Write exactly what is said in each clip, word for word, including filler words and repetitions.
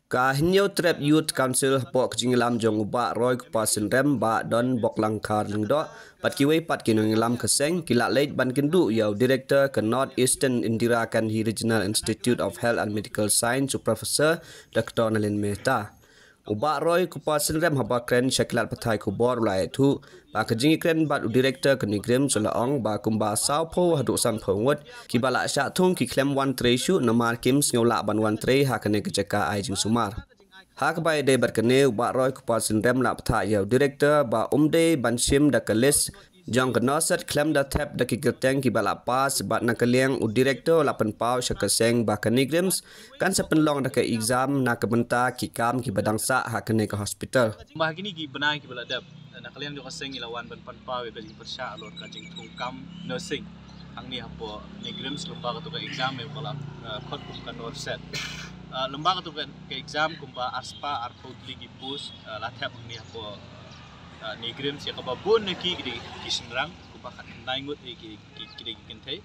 Ka Hynñiewtrep Youth Council hapoh ka jingïalam jong u Bah Roy Kupar Synrem, Bah Donbok Langkhar Lyngdoh bad kiwei pat ki nongïalam ka seng ki la leit ban kynduh ïa u Director ka North Eastern Indira Gandhi Regional Institute of Health and Medical Science, u Professor Doctor Nalin Mehta. U Bah Roy Kupar Synrem haba kren sha ki lad pathai khubor u la ïathuh ba ka jingïakren bad u Director ka NEIGRIHMS u la ong ba kumba sawphew haduh sanphew ngut kiba la shah thung ki khlem wan trei shuh namar kim sngew lah ban wan trei ha kane ka jaka ai jingsumar. Ha kaba ïadei bad kane, u Bah Roy Kupar Synrem la bthah ïa u Director ba um dei ban shim da ka list jong ka NORCET khlem da thep da ki kyrteng kiba la pass bad na ka liang u Director la pynpaw sha ka seng ba ka NEIGRIHMS kan sa pynlong da ka exam na ka bynta ki kam kiba dang sah ha kane ka hospital. Ba ha kine ki bnai kiba la dep, na ka liang jong ka seng ngi la wan ban pynpaw ïa ka jingpyrshah halor ka jingthung kam nursing hangne hapoh NEIGRIHMS, lyngba kato ka exam ïa ba la, eh, khot kum ka NORCET. Eh, lyngba kato ka, ka exam kumba arspah arphew tylli ki post, eh, la thep hangne hapoh, eh, NEIGRIHMS, ïa kaba bun na ki ki dei ki shynrang, kumba khatkhyndai ngut ïa ki, ki, ki dei ki kynthei.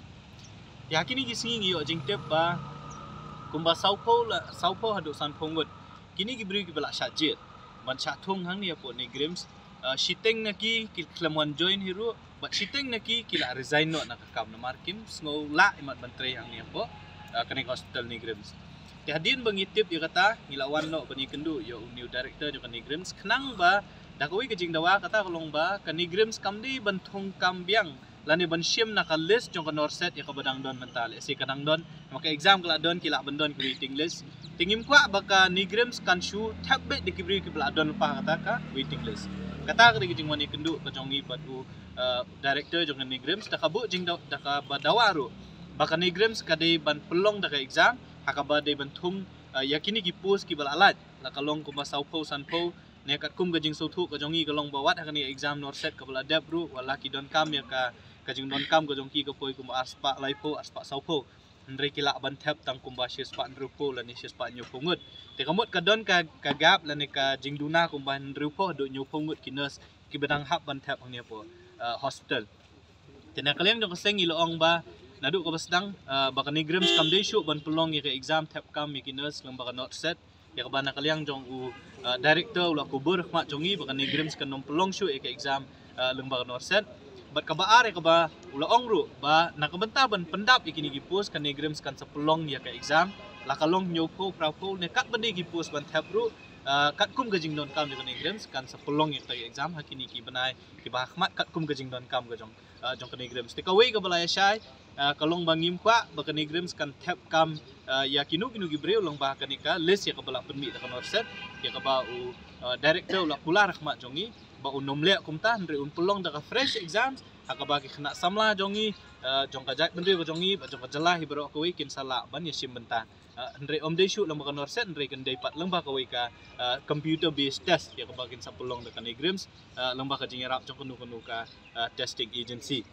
Te ha kine ki sngi ngi ïoh jingtip ba kumba sawphew la, sawphew haduh sanphew ngut kine ki briew kiba la shah jied ban shah thung hangne hapoh NEIGRIHMS, eh, shiteng na ki ki khlem wan join hi ruh, bad shiteng na ki ki la resign noh na ka kam namar kim sngew lah imat ban trei hangne hapoh, eh, kane ka hospital NEIGRIHMS. Te hadien ba ngi tip ïa kata, ngi la wan noh ban ïakynduh ïa u new director jong ka NEIGRIHMS khnang ba da kawei ka jingdawa, kata ka long ba ka NEIGRIHMS kam dei ban thung kam biang lane ban shim na ka list jong ka NORCET ïa kaba dang don mynta. Lehse ka dang don, namar ka exam ka la don, ki lah ban don ka waiting list. Te ngim kwah ba ka NEIGRIHMS kan shu thep beit da ki briew kiba la don lypa ha kata ka waiting list. Kata ka dei ka jingwan ïakynduh ka jong ngi bad u, eh, director jong ka NEIGRIHMS, da ka buh jingdaw, da kaba dawa ruh ba ka NEIGRIHMS ka dei ban pynlong da ka exam ha kaba dei ban thung, eh, ïa kine ki post kiba la lait, la ka long kumba sawphew sanphew. Ne katkum ka jingsngewthuh ka jong ngi ka long ba wat ha kane ka exam NORCET kaba la dep ruh, wat la ki donkam ïa ka, ka jingdonkam ka jong ki ka poi kumba arspah laiphew, arspah sawphew. Hynrei ki lah ban thep tang kumba shispah hynriewphew lane shispah hynñiewphew ngut. Te ka mut ka don ka, ka gap lane ka jingduna kumba hynriewphew haduh hynñiewphew ngut ki nurse kiba dang hap ban thep hangne hapoh, eh, hospital. Te na ka liang jong ka seng ngi la ong ba naduh kaba sdang, eh, ba ka NEIGRIHMS kam dei shuh ban pynlong ïa ka exam thep kam ïa ki nurse lyngba ka NORCET, ïa kaba na ka liang jong u, eh, director u la kubur khmat jong ngi ba ka NEIGRIHMS kan ym pynlong shuh ïa ka exam, eh, lyngba ka NORCET. Bad kaba ar ïa kaba u la ong ruh ba na ka bynta ban pyndap ïa kine ki post ka NEIGRIHMS kan sa pynlong ïa ka exam la ka long hynñiewphew, phraphew ne katba dei ki post ban thep ruh, eh, katkum ka jingdonkam jong ka NEIGRIHMS kan sa pynlong ïa ka exam ha kine ki bnai kiba ha khmat katkum ka jingdonkam ka jong, eh, jong ka NEIGRIHMS. Te kawei kaba la ïa shai, eh, ka long ba ngim kwah ba ka NEIGRIHMS kan thep kam, eh, ïa kino kino ki briew lyngba kane ka list ïa kaba la pynmih da ka NORCET, ïa kaba u, eh, director u la kular khmat jong ngi ba un ym leh kumta, hynrei un pynlong da ka fresh exams ha kaba ki khynnah samla jong ngi, eh, jong ka jaitbynriew ka jong ngi bad jong ka jylla hi baroh kawei kin sa lah ban ïashim bynta. Eh, hynrei ym dei shuh lyngba ka NORCET, hynrei kan dei pat lyngba kawei ka, eh, computer based test ïa kaba kin sa pynlong da ka NEIGRIHMS, eh, lyngba ka jingïarap jong kano kano ka, eh, testing agency.